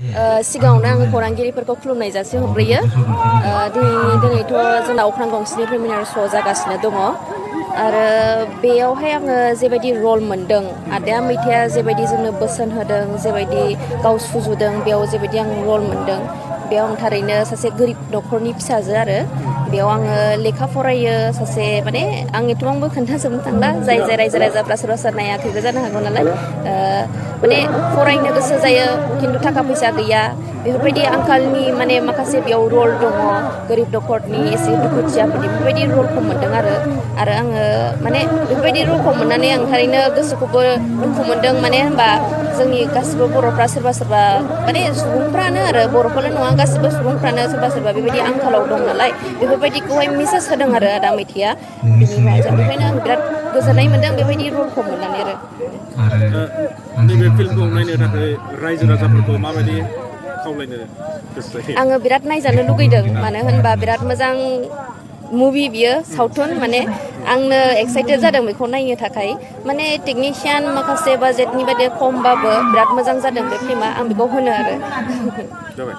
सिगाङावनो आङो खौरांगिरिफोरखौ खुलुमनाय जासिहरग्रोयो दिनैथ' जोंना अख्रां गंसेनि प्रिमियार श' जागासिनो दङ आरो बेयावहाय आङो जेबायदि रल मोनदों आदाया मैथाया जेबायदि जोंनो बोसोन होदों जेबायदि गाव सुजुदों बेयाव जेबायदि आं रल मोनदों बेयाव आं थारैनो सासे गोरिब न'खरनि फिसाजो आरो बेयाव आङो लेखा फरायो सासे माने आं एथबांबो खोन्थाजोबनो थांला जाय रायजो राजाफ्रा सोरबा सोरबा नायाखैबो जानो हागौ नालाय माने फरायनो गोसो जायो खिन्थु थाखा फैसा गैया बेफोरबायदि आंखालनि माने माखासे बेयाव रल दङ गोरिब न'खरनि एसे दुखुथियाफोरनि बेफोरबायदि रलखौ मोनदों आरो आङो माने बेफोरबायदि रलखौ मोननानै आं थारैनो गोसोखौबो दुखु मोनदों माने होनबा जोंनि गासिबो बर'फ्रा सोरबा सोरबा माने सुबुंफ्रानो आरो बर'फोरल' नङा गासिबो सुबुंफ्रानो सोरबा सोरबा बेबायदि आंखालाव दं नालाय बेफोरबायदिखौहाय मेसेज होदों आरो आदा मैथाया बेनिखायनो आं बिराद गोजोननाय मोनदों बेबायदि रलखौ मोननानै आरो नैबे फिल्मखौ नायनो थाखाय रायजो राजाफोरखौ माबायदि खावलायनो गोसो जायो आङो बिराद नायजानो लुगैदों मानो होनबा बिराद मोजां मुभि बियो सावथुन माने आंनो एक्साइटेड जादों बेखौ नायनो थाखाय माने टेकनिशियान माखासे बाजेटनि बायदि खमबाबो बिराद मोजां जादों बे फिल्मा आं बेखौ होनो आरो जाबाय